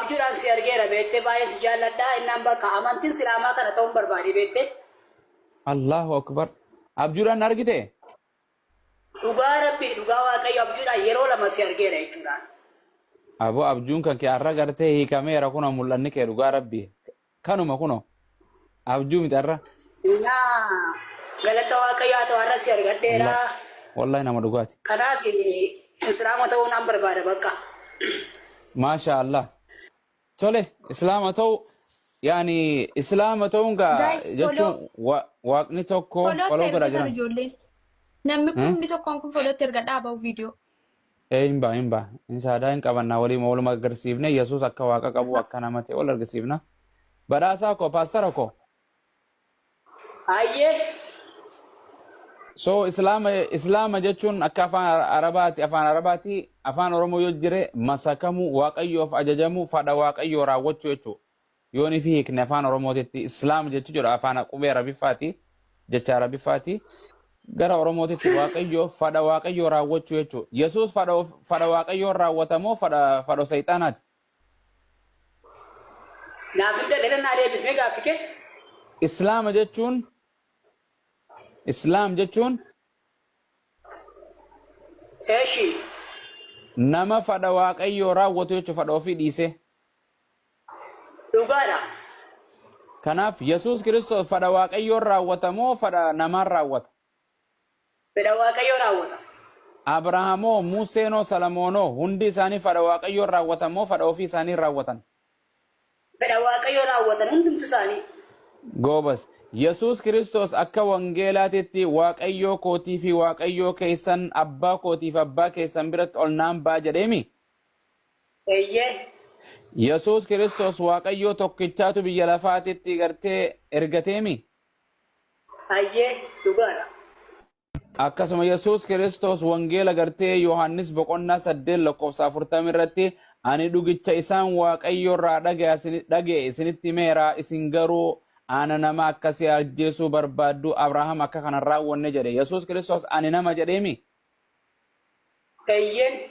Abjuudhaan si argeera beektee baay'ee si jaalladha. Innaan bakka amantiin Islaamaa kana ta'uun barbaade beektee. Allahu akbar. Abjuudhaan na argite? Dhugaa Rabbii, dhugaa Waaqayyo, abjuudhaan yeroo lama si argeera jechuudhaan. Aboo, abjuun kan kee har'a gartee hiikameera. Kunoo mul'anni kee, dhugaa Rabbii. Kanuma kunoo. Abjuu miti har'a. Innaa galata Waaqayyo haa ta'u, har'a si argadheera. Wallahi nama dhugaati. Kanaaf Islaama ta'uu naan barbaada bakka. Maasha Allah. Tole, Islaama ta'u, yaani Islaama ta'uun gaa Guys, follow. jechuun waaqni tokko Followtti follow godhaa ergitan jiran. ijoolleen. Namni kumni tokkoon kun followtti erga dhaaba'u viidiyoo. Ee, hin ba'a, hin ba'a. Inshaadaa hin qabannaa, waliin waluma agarsiifne, Yesuus akka waaqa qabu, akka nama ta'e wal argisiifna. Badhaasaa koo, paastara koo. Hayyee. So Islaama jechuun akka afaan Arabaati, afaan Oromoo yoo jire, masakamuu, Waaqayyoof ajajamuu, fadha Waaqayyoo raawwachuu jechuudha. Yoo ni fi hiikne afaan Oromootitti Islaam jechuu jedha, afaan qubee Arabiffaati, jecha Arabiffaati. Gara Oromootitti Waaqayyoof fadha Waaqayyoo raawwachuu jechuudha. Yesuus fadha Waaqayyoo raawwatamoo fadha Seexaanaati? Naaf hin galle, naa deebisnee gaaffii kee. Islaam jechuun Eeshi. nama fadha Waaqayyoo raawwatu jechuudha, fadha ofii dhiisee. Dhugaadha. Kanaaf Yesuus Kiristoos fadha Waaqayyoon raawwata moo fadha namaan raawwata? Fedha Waaqayyoo raawwata. Abrahaamoo, Museenoo, Salamoonoo, hundi isaanii fadha Waaqayyoon raawwatan moo fadha ofii isaanii raawwatan? Fedha Waaqayyoo raawwatan hundumtu isaanii. Goobas. Yesuus Kiristoos akka wangeelaatitti Waaqayyoo kootii fi Waaqayyoo keessan, abbaa kootii fi abbaa keessan biratti ol naan ba'a jedheemi? Eeyyee. Yesuus Kiristoos Waaqayyoo tokkichaatu biyya lafaatitti gartee ergateemi? Hayyee, dhugaadha. Akkasuma Yesuus Kiristoos wangeela gartee Yohaannis boqonnaa 8 lakkoofsa 40 irratti, "Ani dhugicha isaan Waaqayyo irraa dhaga'e isinitti himeera, isin garuu ana nama akkasii ajjeesuu barbaaddu, Abrahaam akka kana hin raawwanne" jedhe. Yesuus Kiristoos "ani nama" jedheemi? Eeyyeen.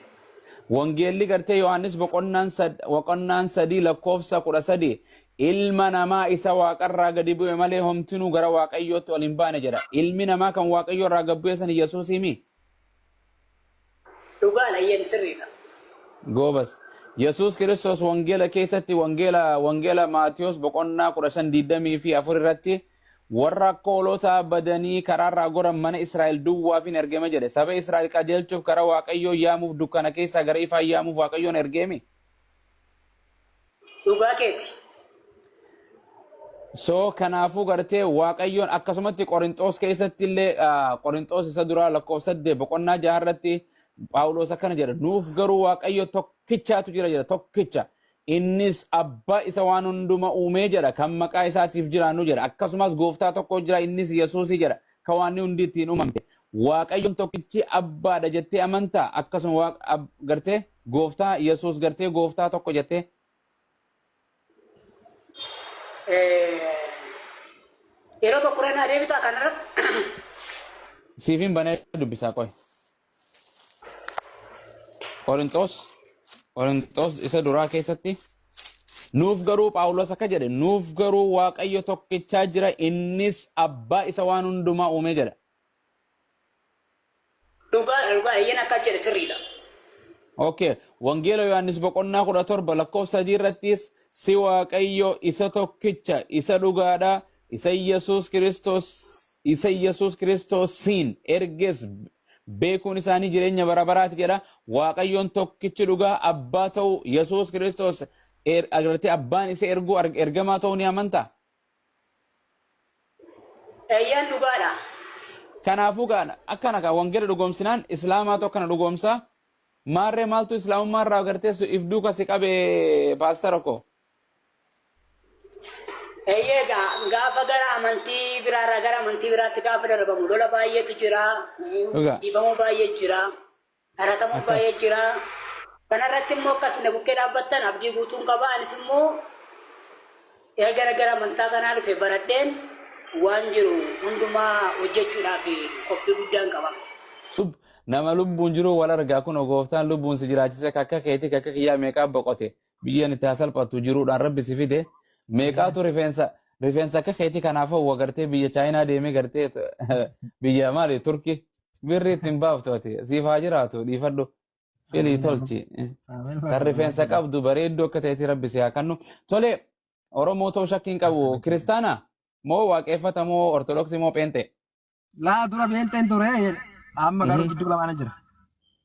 Wangeelli gartee Yohaannis boqonnaan 3 lakkoofsa 13, "Ilma namaa isa waaqarraa gadi bu'e malee homtinuu gara Waaqayyootti ol hin baane" jedha. Ilmi namaa kan Waaqayyo irraa gad bu'e san Yesuus himi? Dhugaadha, eeyyeen, sirriidha. Goobas. Yesuus Kiristoos wangeela keessatti, wangeela Maatiyos boqonnaa 15 24 irratti, "Warra akka hoolotaa badanii karaarraa goran mana Israa'el duwwaaf hin ergame" jedhe. Saba Israa'el qajeelchuuf, gara Waaqayyoo yaamuuf, dukkana keessaa gara ifaa yaamuuf Waaqayyoon ergeemi? Dhugaa keeti. So kanaafuu gartee Waaqayyoon akkasumatti Qorinxoos keessatti illee, Qorinxoos isa duraa lakkoofsa 8 boqonnaa 6 irratti Phaawulos akkana jedha: "Nuuf garuu Waaqayyo tokkichaatu jira" jedha, tokkicha. "Innis abbaa isa waan hunduma uumee" jedha, "kan maqaa isaatiif jiraannu" jedha. Akkasumas gooftaa tokko jira, innis Yesuusii jedha, kan waan hundi ittiin uumamte. Waaqayyoon tokkichi abbaadha jettee amantaa? Akkasuma gartee gooftaa Yesuus gartee gooftaa tokko jettee? Yeroo tokko irra naa deebitaa kanarratti. Siifin banee dubbisaa, qoy. Qorinxoos isa duraa keessatti, nuuf garuu, Phaawulos akka jedhe, "Nuuf garuu Waaqayyo tokkichaa jira, innis abbaa isa waan hundumaa uume" jedha. Dhugaa, dhugaa, eeyyeen, akka jedhe sirriidha. Okay. Wangeela Yohaannis boqonnaa 17 lakkoofsa 3 irrattis, "Si Waaqayyo isa tokkicha isa dhugaadha, isa Yesuus Kiristoosiin erges beekuun isaanii jireenya bara baraati" jedha. Waaqayyoon tokkichi dhugaa abbaa ta'u, Yesuus Kiristoos agartee abbaan isa erguu ergamaa ta'uu ni amantaa? Eeyyeen, dhugaadha. Kanaafuu gaa akkana kaa wangeela dhugoomsinaan Islaamaatu akkana dhugoomsa. Maarree maaltu Islaamummaa irraa agartee if duuka si qabe, paastara koo? Eeyyee, egaa gaafa gara amantii biraarraa gara amantii biraatti gaafa darbamu lola baay'eetu jira. Dhugaa. Dhiibamuu baay'ee jira. Haratamuu baay'ee jira. Kanarratti immoo akkas na bukkee dhaabbattan abdii guutuun qaba. Anis immoo erga gara amantaa kanaa dhufe baradheen waan jiru hundumaa hojjechuudhaaf qophii guddaan qaba. Nama lubbuun jiru wal argaa. Kun gooftaan lubbuun si jiraachise, kakka keetii kakka kiyyaa meeqaa boqote. Biyyeen itti haa salphattu jiruudhaan rabbi si fide. Meeqaatu rifeensa rifeensa akka keetii kanaaf hawwa gartee biyya Chaayinaa deemee gartee biyya maali Turki birri ittiin baaftu ati siif haa jiraatu dhiifadhu. Filii tolchi. Kan rifeensa qabdu bareedduu akka ta'etti rabbi si haa kennu. Tole Oromoo ta'uu shakkii hin qabu. Kiristaana moo waaqeffata moo Ortodoksii moo Pheenxee? Laa dura beenxeen ture amma garuu gidduu lamaana jira.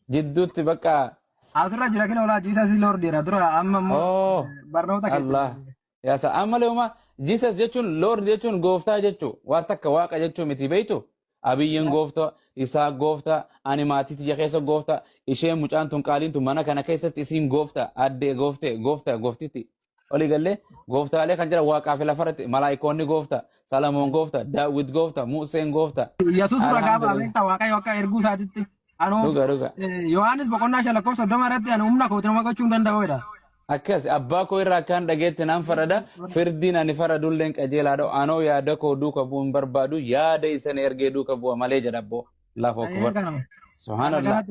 Jidduutti bakka Asirra jira kina olaa Jesus is Lord jedha dura amma immoo oh barnoota keessa. Allah. Yaasa ammalee uma Jesus jechuun Lord jechuun gooftaa jechuu waan takka waaqa jechuu miti beektu. Abiyyiin gooftaa, isaa gooftaa, ani maatii tiyya keessa gooftaa, isheen mucaan tun qaaliin tun mana kana keessatti isiin gooftaa, addee gooftee, gooftaa, gooftitti. Olii gallee gooftaalee kan jira waaqaa fi lafarratti malaayikoonni gooftaa, Salamoon gooftaa, Daawit gooftaa, Museen gooftaa. Yesuus ragaa ba'a Alhamdulillah. beektaa Waaqayyo akka erguu isaatitti. Anoo Dhuga dhuga. Yohaannis boqonnaa 5 lakkoofsa 30 irratti ani humna kootiin nama gochuu hin danda'u jedha. Akkas abbaa koo irraa akkaan dhageetti nan farada firdiin ani faradulleen qajeelaadha anoo yaada koo duuka bu'uu hin barbaadu yaada isan ergee duuka bu'a malee jedha abboo. Allahu akbar. Kanuma. Subhaanallah.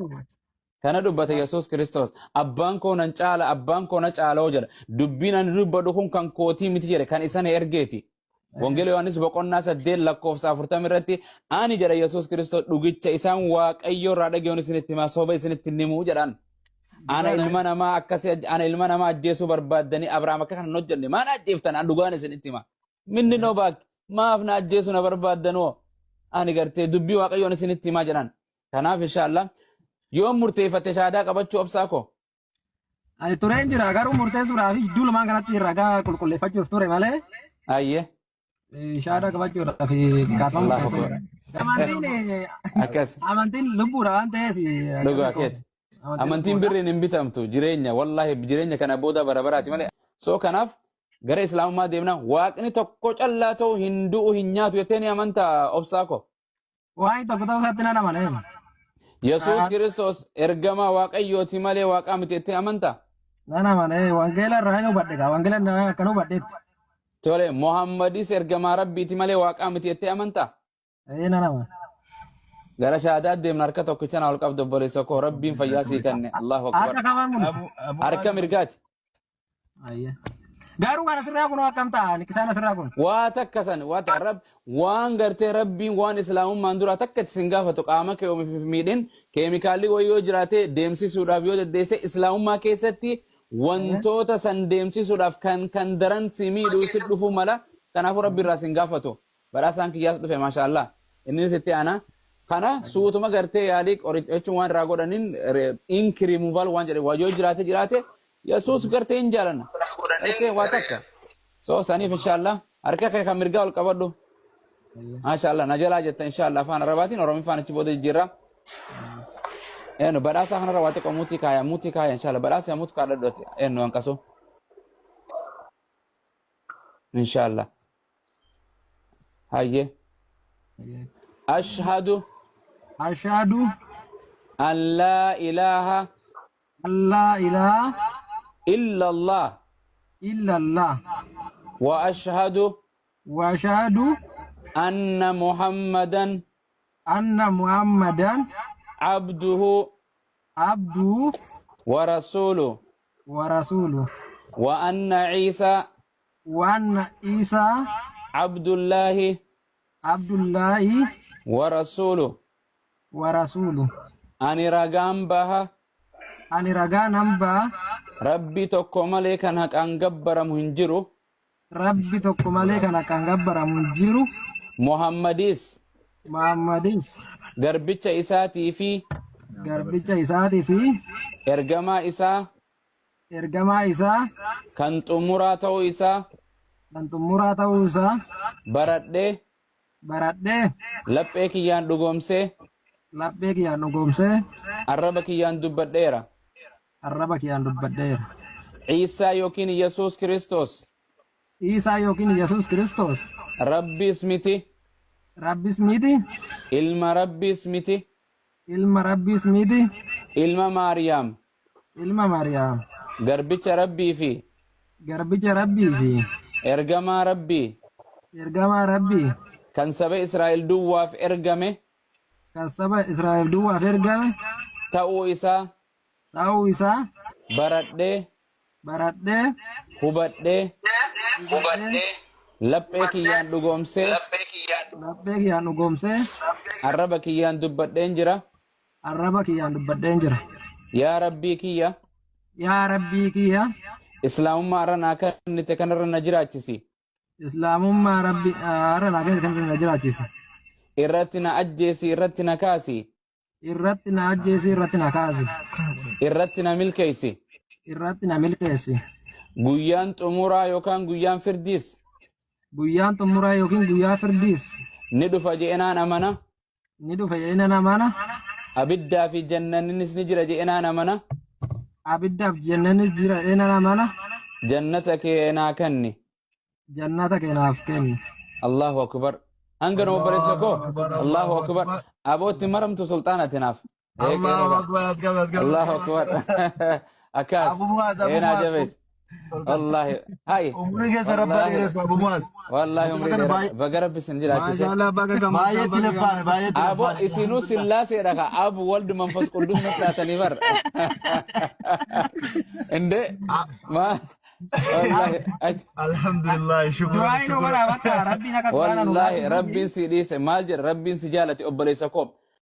Kana dubbate Yesuus Kiristoos. Abbaan koo nan caala, abbaan koo na caaloo jedha. Dubbiin ani dubbadhu kun kan kootii miti jedhe kan isan ergeeti. Wangeela Yohaannis boqonnaa 8 lakkoofsa 40 irratti ani jedha Yesuus Kiristoos dhugicha isaan Waaqayyo irraa dhaga'uun isinitti himaa soba isinitti hin himuu jedhaan. Ana ilma namaa akkasi ana ilma namaa ajjeesuu barbaaddanii Abrahaam akka kana hin hojjenne maa na ajjeeftan an dhugaan isinitti hima. Minni noo baak maaf na ajjeesuu na barbaaddanoo ani gartee dubbii Waaqayyoon isinitti himaa jedhaan. Kanaaf inshaallah yoo murteeffatte shaadaa qabachuu obsaa koo. Ani tureen jira garuu murteessuudhaaf jidduu lamaan kanatti ragaa qulqulleeffachuuf ture malee Ayyee. shaadaa qabachuudhaaf kaafamuu Allahu keessa akbar. jira. Amantiin Akkas amantiin lubbuudha waan ta'eef dhugaa keeti. Amantiin birriin hin bitamtu jireenya wallaahi jireenya kana booda bara baraati malee. So kanaaf gara islaamummaa deemna waaqni tokko callaa ta'u hin du'u hin nyaatu jettee ni amantaa obsaa koo. Waan tokko ta'uu isaatti nan amana. Yesuus Kiristoos ergamaa waaqayyooti malee waaqaa miti jettee amantaa? Nan amana wangeela irraa hin hubadhe gaa wangeela irraa akkan hubadhetti. Tole Muhammadis ergamaa rabbiiti malee waaqaa miti jettee amantaa? Ee nan amana. Gara shaadaa deemna harka tokkicha na ol qabdu obboleessa koo rabbiin fayyaa sii kenne Allahu akbar. Harka kamaan mul'isa. Harka mirgaati. Ayya. Garuu kan asirraa kun akkam ta'a? Isaan asirraa kun. Waa takka san waa takka rab waan gartee rabbiin waan islaamummaan duraa takka itti sin gaafatu qaama kee ofiif miidhin keemikaalli wayii yoo jiraate deemsisuudhaaf yoo deddeesse islaamummaa keessatti wantoota san deemsisuudhaaf kan kan daran si miidhuu si dhufuu mala kanaafuu rabbi irraa sin gaafatu badhaasaan kiyyaas dhufe maashaallah innis itti aana kana suutuma gartee yaalii qoricha jechuun waan irraa godhaniin ink removal waan jedhe waa yoo jiraate jiraate Yesuus gartee hin jaalanna. Gartee waa takka. So saniif inshaallah harka kee kan mirgaa ol qabadhu. Maashaallah na jalaa jetta inshaallah afaan arabaatiin oromiffaan achi booda jijjiirra. Eenyu badhaasaa kanarra waa xiqqoo muutii kaaya muutii kaaya inshaallah badhaasa muutii kaadhadhu ati eenyu hanqasu. Inshaallah. Hayyee. Ashhadu Ashhadu an laa ilaaha an laa ilaaha illa Allah illallah wa ashhadu wa ashhadu anna Muhammadan anna Muhammadan abduhu abduhu wa rasuluhu wa rasuluhu wa anna Isa wa anna Isa abdullahi abdullahi wa rasuluhu wa rasuluhu. Ani ragaan baha Ani ragaa nan baha Rabbi tokko malee kan haqaan gabbaramu hin jiru. Rabbi tokko malee kan haqaan gabbaramu hin jiru. Muhammadis Muhammadis garbicha isaatii fi garbicha isaatii fi ergamaa isaa ergamaa isaa kan xumuraa ta'uu isaa kan xumuraa ta'uu isaa baradhee baradhee laphee kiyyaan dhugoomsee laphee kiyyaan dhugoomsee arraba kiyyaan dubbadheera. arraba kiyyaan dubbadheera. Ciisaa yookiin Yesuus Kiristoos Iisaa yookiin Yesuus Kiristoos Rabbiis miti, Rabbis miti, ilma Rabbiis miti, ilma Rabbiis miti, ilma Maariyaam, ilma Maariyaam, garbicha Rabbii fi garbicha Rabbii fi ergamaa Rabbii ergamaa Rabbii kan saba Israa'el duwwaaf ergame kan saba Israa'el duwwaaf ergame ta'uu isaa ta'uu isaa baradhee Baradhee. Hubadhee. Laphee kiyyaan dhugoomsee. Laphee kiyyaan dhugoomsee. Arraba kiyyaan dubbadheen jira. Arraba kiyyaan dubbadheen jira. Yaa Rabbii kiyya. Yaa Rabbii kiyya. Islaamummaa irra naa kennite kanarra na jiraachisi. Islaamummaa Rabbi har'a naa kennite kanarra na jiraachisi. Irratti na ajjeesi, irratti na kaasi. Irratti na ajjeesi, irratti na kaasi. Irratti na milkeessi. Irratti na milkeessi. Guyyaan xumuraa yookaan guyyaan firdiis. Guyyaan xumuraa yookiin guyyaa firdiis. Ni dhufa je'enaan amana. Ni dhufa je'enaan amana. Abiddaa fi jannannis ni jira je'enaan amana. Abiddaaf jannannis jira je'enaan amana. Jannata kee naa kenni. Jannata kee naaf kenni. Allahu akbar. Hanga nama obboleessa koo. Allahu akbar. Abootti maramtu sulxaanati naaf. Allahu akbar, asgab, asgab. Allahu akbar. Akkas. Abu Muaz, Abu Ee naa Muaz. jabees. Wallahi. Hai. Umrii keessa rabba dheeressu, Abu Muaz. Wallahi umrii Kana dheeraa. baay'ee- Baga Rabbi isin jiraachise. Maashaallah, baga gammaddan. Baay'eetti laffaane, baay'eetti Abo laffaane. isinuu sillaaseedha ka abu waldu manfas quddus taatanii bar. Inde ma wallahi Alhamdulillah, shukran. Du'aa inni Shukran. godhaa bakka Rabbiin akka quraana nu wallahi Rabbiin si dhiise maal jedha? Rabbiin si jaalate, obboleessa koo.